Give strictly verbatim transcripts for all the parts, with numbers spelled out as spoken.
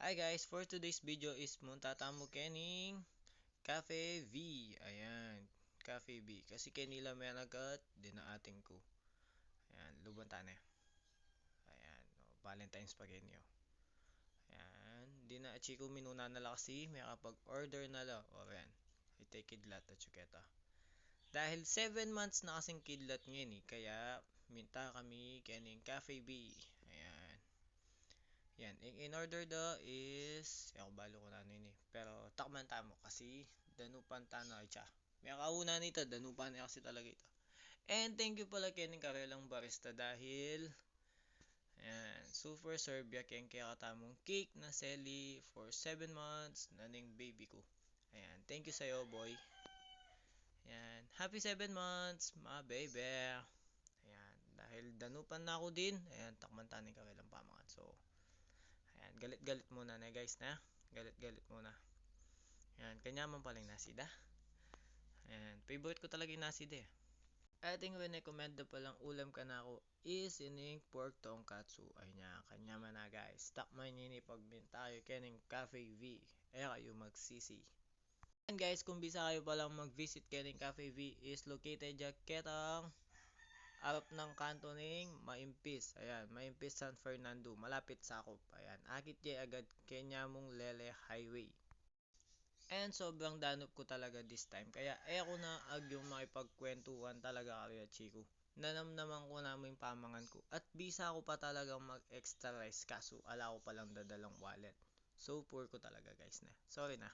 Hi guys, for today's video is munta tamu kening Cafe V. Ayan, Cafe V. Kasi keni la menagat, dinating ku. Ayan, luban tane. Ayan, o, Valentine's pa keni, o. Ayan, dinating ku, minuna na la kasi, mekapag-order na la. O, ayan. Ita kidlat a tsuketa. Dahil seven months na kasing kidlat ngeni, kaya minta kami kening Cafe V. Ayan. Yan, ing in-order da is, e ku balu ku nanu ini. Pero takman tamu kasi danupan tana itsa. Mekauna nita, danupan ne kasi talaga ita. And thank you pala kening karelang barista dahil, ayan, super serve ya keng kekatamung cake na seli for seven months na ning baby ku. Ayan, thank you sayo, boy. Ayan, happy seven months, my baby. Ayan, dahil danupan na ku din, ayan, takman ta ning karelang pamangan. So, ayan, galit-galit muna ne, guys, na. Galit-galit muna. Ayan, kanyaman pala ing nasi da. Ayan, favorite ku talaga ing nasi da, e. Ating rinekomenda palang ulam kanaku is ining pork tonkatsu. Ayan, kanyaman na, guys. Takman ye ini pag minta kayu kening Cafe V. E kayu magsisi. And guys, kung bisa kayu palang mag-visit kening Cafe V, is located ya ketang arap nang kanto ning Maimpis. Ayan, Maimpis, San Fernando, malapit sakup. Ayan, akit ye agad kenya mung Lele Highway. And sobrang danup ku talaga this time, kaya e ku na agyung makipagkwentuhan talaga karya chiku. Nanamnaman ku na mu ing pamangan ku at bisa ku pa talagang mag-extra rice, kasu ala ku palang dadalang wallet. So poor ku talaga, guys, na. Sorry na.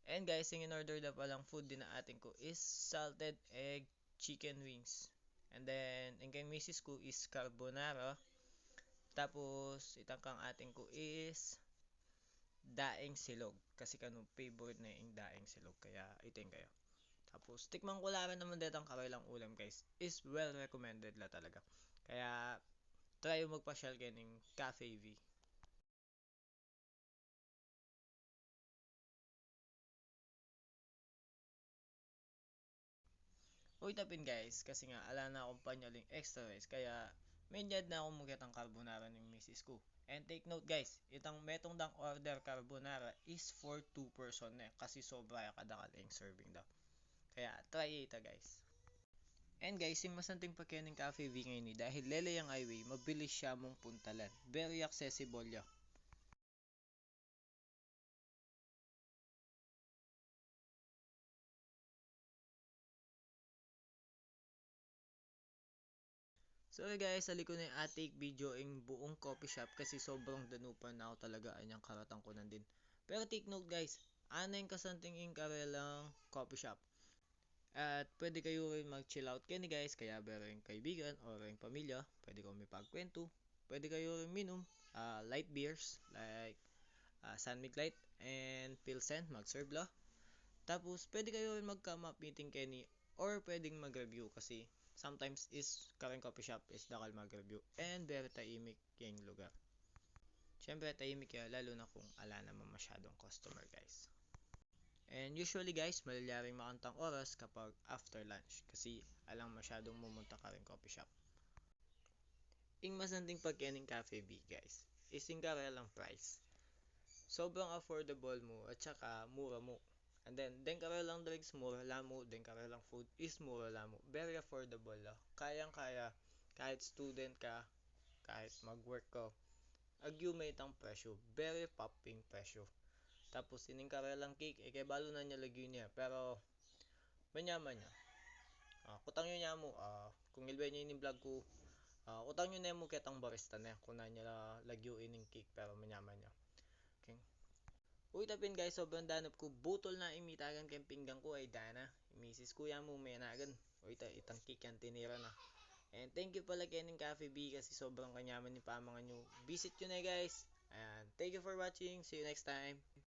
And guys, ing in-order da palang food dinating ku is salted egg chicken wings. And then, ing keng misis ku is carbonara. Tapos, itang kang ating ku is daing silog. Kasi kanu favorite ne ing daing silog. Kaya, iting kayu. Tapos, tikman ku la rin naman detang karelang ulam, guys. Is well recommended la talaga. Kaya, try yu magpasyal kening Cafe V. Uy, tapin guys, kasi nga, ala na kung panyaling extra rice, kaya minyad na ku mu ketang carbonara ning misis ku. And take note guys, itang metung dang order carbonara is for two person ne, kasi sobra ya kadakal ing serving da. Kaya try ye ita guys. And guys, ing masanting pa kening Cafe V ngeni, dahil lele yang highway, mabilis ya mung puntalan. Very accessible ya. Sorry guys, ali ku ne ating video ing buung coffee shop kasi sobrang danupan na ku talaga anyang karatang ku nandin. Pero take note guys, aneng kasanting ing karelang coffee shop. At pwede kayu rin mag-chill out keni guys, kayabe ring kaibigan o ring pamilya, pwede kayu mipagkwentu, pwede kayu rin minum, ah, light beers like, ah, San Mig Light and Pilsen, mag-serve la. Tapos pwede kayu rin mag-come up meeting keni or pwedeng mag-review kasi sometimes is kareng coffee shop is dakal mag-review and very tahimik yang lugar. Siyempre, tahimik ya, lalo na kung ala naman masyadong customer, guys. And usually, guys, malilyaring makantang oras kapag after lunch kasi alang masyadong mumunta kareng coffee shop. Ing masanting pa kening Cafe V, guys, is ing karelang price. Sobrang affordable mu at saka mura mu. And then, deng karelang drinks mura la mu, deng karelang food is mura la mu. Very affordable la. Kayang-kaya, kahit student ka, kahit mag-work ka, agyu me itang presyo. Very popping presyo. Tapos, ining karelang cake, e ke balu nanu yang lagyu ne, pero manyaman ya. Ah, kutang yu ne mu, ah, kung ilbe ne ining vlog ku, ah, kutang yu ne mu ketang barista ne kung nanu yang lagyu ining cake, pero manyaman ya. Okay. Uy, tapin guys, sobrang danup ku, butol na ing mitagan keng pinggan ku, ay dana. Misis ku ya mu menagan. Uy, ita, itang cake yang tinira na. And thank you pala kening Cafe V kasi sobrang kanyaman ing pamangan yu. Visit yu ne guys. And thank you for watching. See you next time.